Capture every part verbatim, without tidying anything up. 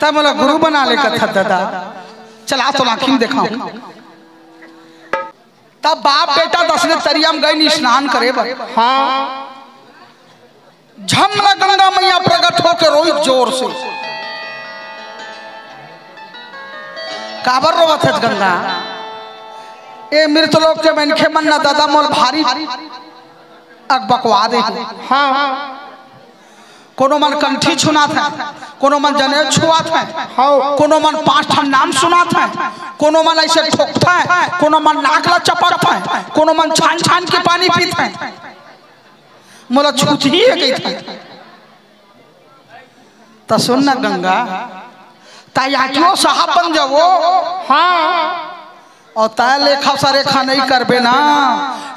तब मोला गुरु बना ले कथस दादा, चला तो आँखी में देखाहूँ। तब बाप बेटा दसने तरिया में गइन स्नान करे बर। हाँ। झम ला गंगा मैया प्रगट होके रोई जोर से। काबर रोवत हस गंगा? ए मृत लोक के मनखे मन न दादा मोला भारी अकबकवा दे। हाँ। कोनो मन कंठी छुनात हे, कोनो मन जनेऊ छुआत हे, हाँ। कोनो मन पांच ठन नाम सुनात हे, कोनो मन अइसे ठोकत हे, कोनो मन नाक ला चपकत हे, कोनो मन छान छान के पानी पीत हे। मोला छूत ही हे कहिथे। त सुन न गंगा, त या क्यों साहब बन जावो? हाँ। अउ तैं लेखा सरेखा नइ करबे ना,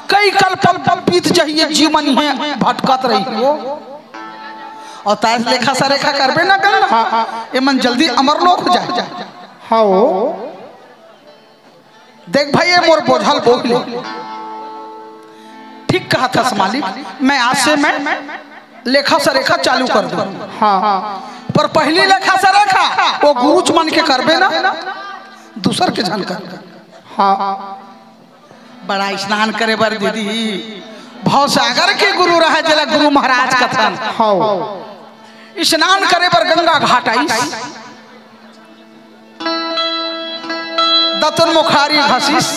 कई कल्प बीत जही ए जीव मन इहें भटकत रही हो। अउ तैं लेखा सरेखा करबे ना गंगा, हाँ, हाँ। ए मन जल्दी अमर लोक हो जाए। हाँ। देख भाई, ए मोर बोझल बोझ ले। ठीक कहत हस मालिक, मैं आज से मैं लेखा सरेखा चालू कर दूं। हाँ। पर पहिली लेखा सरेखा ओ गुरुच मन के करबे ना, दूसर के झन कर। हाँ। बड़ा स्नान करे बर दीदी, भवसागर के गुरु रहे, जेला गुरु महाराज कथन। हाँ। स्नान करे बर गंगा घाट आइस। दतुन मुखारी घसिस,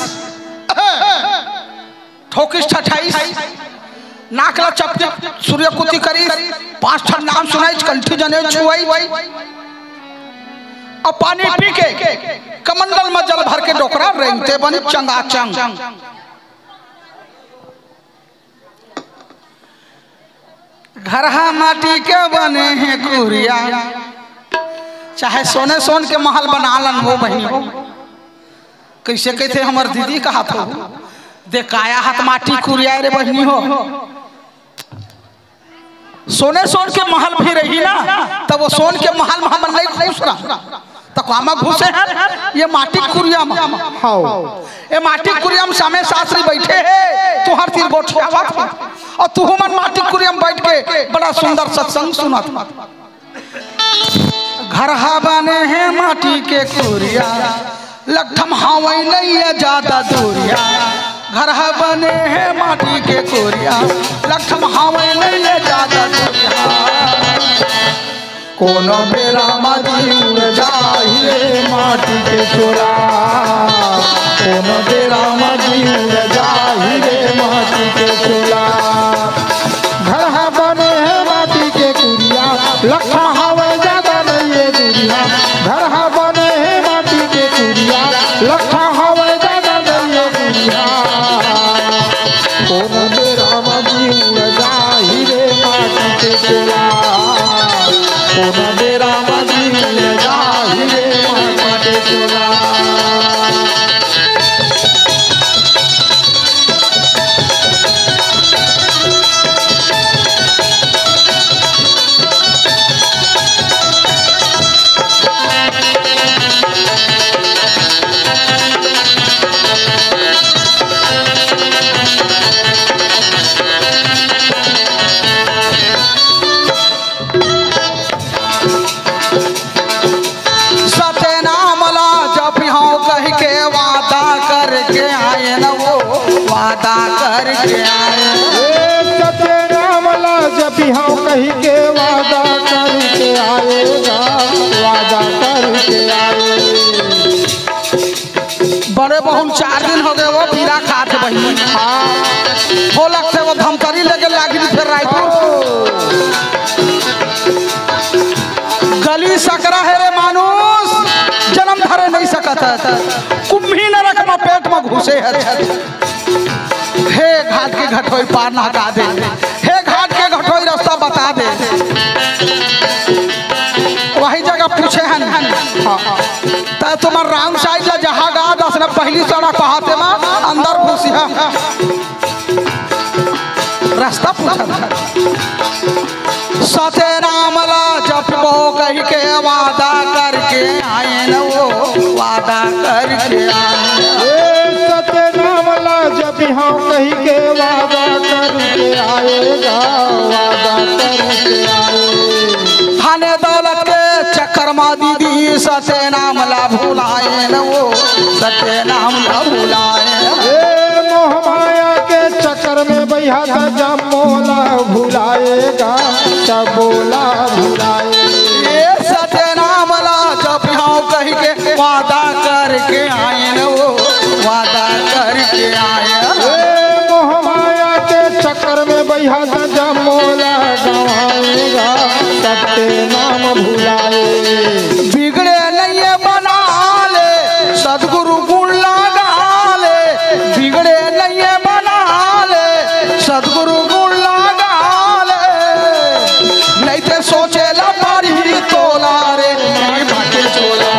ठोकिस ठठाइस, नाक ला चपके सूर्यकुति करिस, पांच ठन नाम सुनाइस, कंठी जनेऊ छुआइस, अउ पानी पी के कमंडल म जल भर के डोकरा रेंगते बनिस चंगाचंग। घरहा माटी के बने हे कुरिया, चाहे सोने सोन के महल बना लन हो बहिनी हो। कइसे कहिथे हमर दीदी कहत हो, दे काया हाथ माटी कुरिया रे बहिनी हो। सोने सोन के महल भी रही ना, त ओ सोन के महल म हमन नइ खुस रहा। त कामा घुसे हन, ए माटी कुरिया म। हाँ। ए माटी कुरिया म सामे सासरी बइठे हे, तुंहर तीर गोठियावत हे। अउ तुहू मन माटी कुरिया म बइठ के बड़ा सुंदर सत्संग सुनत हे। घरहा बने हे माटी के कुरिया, लकठम हावय नइ ए जादा दूरिया। घरहा बने हे माटी के कुरिया, लकठम हावय नइ ए जादा दूरिया। कोनो बेरा म जीव जाही रे माटी के चोला, कोनो बेरा म जीव जाही रे माटी के चोला। घरहा बने हे माटी के कुरिया, लकठा हावय जादा नइ ए दूरिया। घरहा बने हे माटी के कुरिया, लकठा हावय जादा नइ ए दूरिया। कोनो बेरा म जीव जाही रे माटी के चोला, कोनो बेरा म जीव जाही रे माटी के चोला। सत्यनाम ला जपिहौं कहिके वादा करके आएन वो, वादा करके आएन। ए, सत्यनाम ला जपिहौं कहिके वादा करके आएन गा, वादा करके आएन। बड़े बहू ल चार दिन होगे वो पीरा खात हे बहिनी। हाँ। हो लगथे वो धमतरी लेके लागिन फेर रायपुर। गली सकरा हे रे मानुष, जनम धरे नइ सकत हे। कुम्ही नरक म पेट म घुसे हे। हे घाट के घटोई पार नहका दे, हे घाट के घटोई रस्ता बता दे। वही जगह पूछे हन, त तुम्हर wrong side ला जहाँ गा दस न पहिली सड़क पहाते म अंदर घुसिहा। रस्ता पूछत हन। सत्यनाम ला जपबो कहिके वादा करके आएन वो, वादा करके आएन। ए, सत्यनाम ला जपिहौं कहिके वादा करके आएन गा, वादा करके आएन। धन दौलत के चक्कर म दीदी न वो सत्य नाम ला भुलाए। ए मोह माया के चक्कर में बइहा त जम्मो ला भुलाएगा, सबो ला भुलाए। ए सत्य नाम ला जपिहौं कहि के वादा करके आए न वो, वादा करके आए। ए मोह माया के चक्कर में बइहा त जम्मो ला गंवाएगा, सत्य नाम भुलाए। बिगड़े नइये बना ले, सतगुरु गुण लगा ले, बिगड़े नइये बना ले, सतगुरु गुण लगा ले। नइ ते सोचे ला पारी तोला रे, नइ भाटे चोला।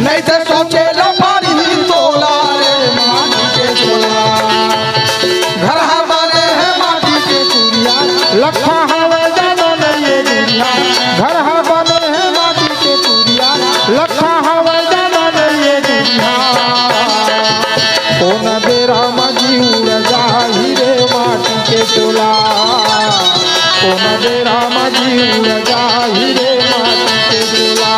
नइ ते सोचे ला पारी तोला रे, माटी के चोला। घर ह बने हे माटी के कुरिया, लखा हवय जादा नइये दुरिहा। घर ह बने हे माटी के कुरिया, लखा हवय जादा नइये दुरिहा। कोन बेरा म जी उड़ जाही रे माटी के चोला, कोन बेरा म जी उड़ जाही रे माटी के चोला।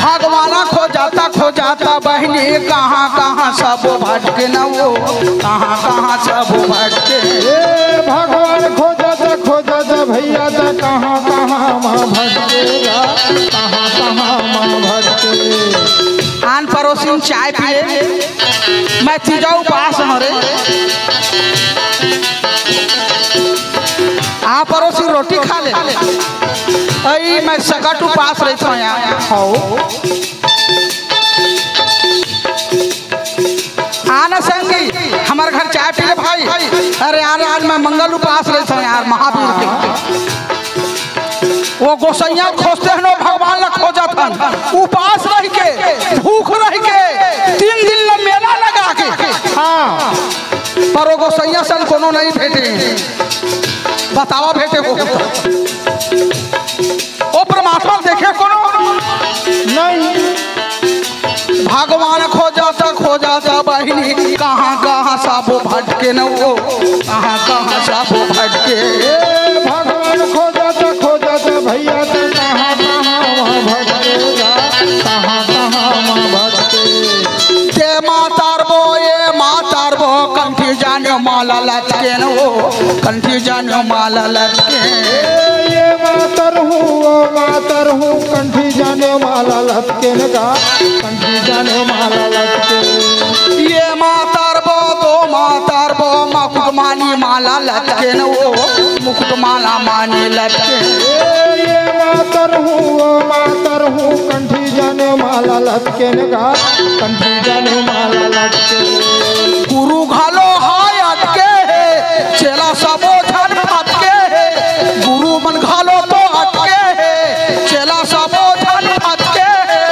भगवान खोजत खोजत बहिनी, कहाँ कहाँ सब भटके न वो, कहाँ कहाँ सब भटके। ए भगवान खोजत खोजत भइया त कहाँ कहाँ म भटके गा, कहाँ कहाँ म भटके। आन परोसिन चाय पी ले, मैं तीजा उपास हँव रे। आ परोसिन रोटी खा ले। अई मैं सकट उपास रहिथँव यार। हव। आ ना संगी, हमर घर चाय पी ले भाई। अरे यार, आज मैं मंगल उपास रहिथँव यार, महावीर के। वो गोसइया खोजत हन, वो भगवान ला खोजत हन, उपास रहि के, भूख रहि के, तीन दिन ला मेला लगा के। हाँ। पर वो गोसइया सन कोनो नइ भेटे। बतावा भेटे हो। ओ परमात्मा देखे कोनो नइ। भगवान खोजत खोजत बहिनी, कहाँ कहाँ सब भटके न वो, कहाँ कहाँ सब भटके। ए भगवान खोजत खोजत भइया त कहाँ कहाँ म भटके गा, कहाँ कहाँ म भटके। ते मातर बो, ए मातर बो, कंठी जाने माला लटके न वो, कंठी जाने माला लटके। ए, ए मातर हूँ, ओ मातर हूँ, कंठी जाने माला लटके न गा, कंठी जाने माला लटके। ए मातर बो, दो मातर बो, मुकुट मानी माला लटके न वो, मुकुट माला मानी लटके। ए, ए मातर हूँ, ओ मातर हूँ, कंठी जाने माला लटके न गा, कंठी जाने माला लटके। गुरु घलो हाय अटके हे, चेला सबो झन अटके हे। गुरु मन घलो तो अटके हे, चेला सबो झन अटके हे।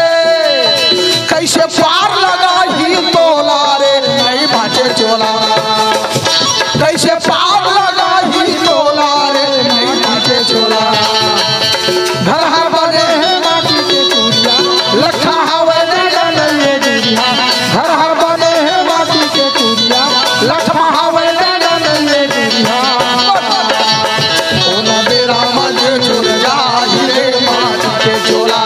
कइसे पार लगाही तोला रे, नइ भाटे चोला। कइसे पार लगाही तोला रे, नइ भाटे चोला। घर ह बने हे माटी के कुरिया, लखा हवय जादा नइये दुरिहा। घर ह बने हे माटी के कुरिया, लखा हवय जादा नइये दुरिहा। कोनो बेरा म जे चुर जाही रे माटी के चोला,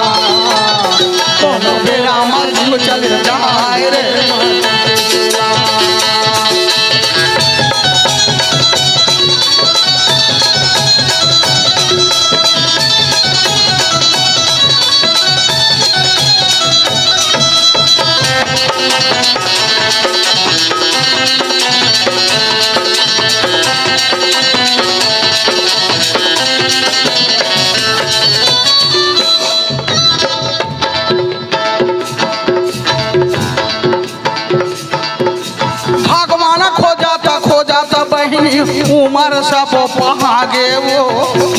कोनो बेरा म जीव चल जाय रे माटी के चोला। भगवान खोजत खोजत बहिनी उमर सब पहागे वो,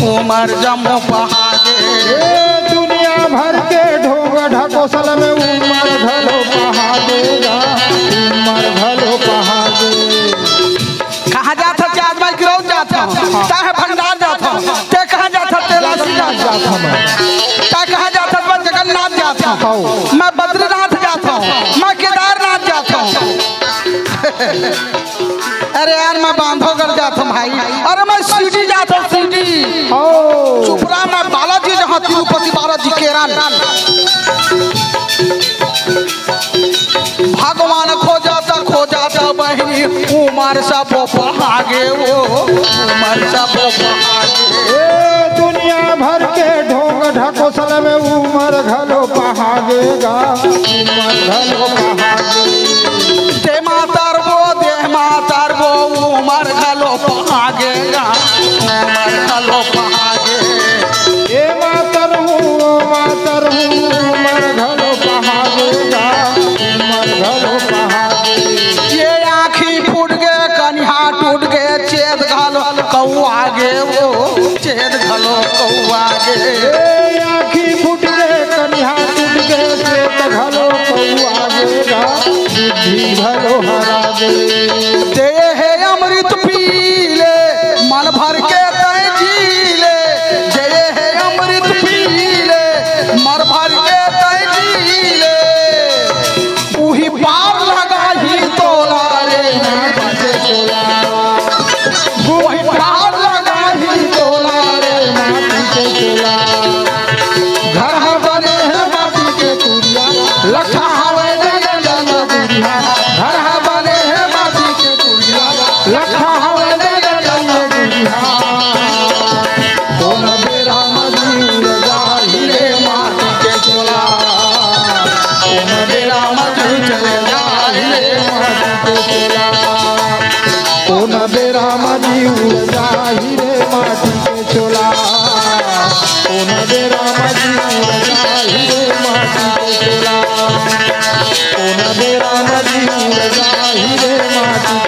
उमर जम्मो पहागे। ए दुनिया भर के ढोंगा ढकोसला में उमर घलो पहागे गा, उमर घलो पहागे। कहाँ जात हस? आज मैं गिरौद जात हँव, तैं भंडार जात हस, तैं कहाँ जात हस? तैं लासी जात हस। तैं कहाँ जात हस? मैं जगन्नाथ जात हँव, मैं बद्रीनाथ जात हँव, मैं केदारनाथ जात हँव। अरे यार, मैं बांधवगढ़ जात हँव भाई। अरे मैं शिरडी जात हँव, शिरडी। चुप रह, मैं बालाजी जहाँ तिरुपति बालाजी केरल। भगवान खोजत खोजत बहिनी उमर सब पहागे वो, उमर सब पहागे। ए दुनिया भर के ढोंग ढकोसला में उमर घलो पहागे गा, उमर घलो पहागे। ते मातर वो, दे मातर वो, उमर घलो पहागे गा, उमर घलो पहागे। ए मातर हूँ, ओ मातर हूँ, उमर घलो पहागे गा, उमर घलो पहागे। ये आँखी फूट गे, कनिहा टूट गे, चेत घलो कौआ गे वो, चेत घलो कौआ गे। ए आँखी फूट गे, कनिहा टूट गे, चेत घलो कौआ गे गा, बुद्धि घलो हरा गे। जे हे अमृत पी ले, मन भर के तैं जी ले। जे हे अमृत पी ले, मन भर के तैं जी ले। उही पार लगाही तोला रे माटी के चोला। उही पार लगाही तोला रे माटी के चोला। घर ह बने हे माटी के कुरिया, लट्ठा हवय दे जंगल म दूरिहा। घर ह बने हे माटी के कुरिया, लट्ठा हवय दे जंगल म दूरिहा। कोन बेरा म जीव जाही रे माटी के चोला। कोन बेरा म जीव जाही रे माटी के चोला। कोन बेरा म जीव जाही रे माटी के चोला। कोन बेरा म जीव जाही रे माटी के चोला। कोन बेरा म जीव जाही रे माटी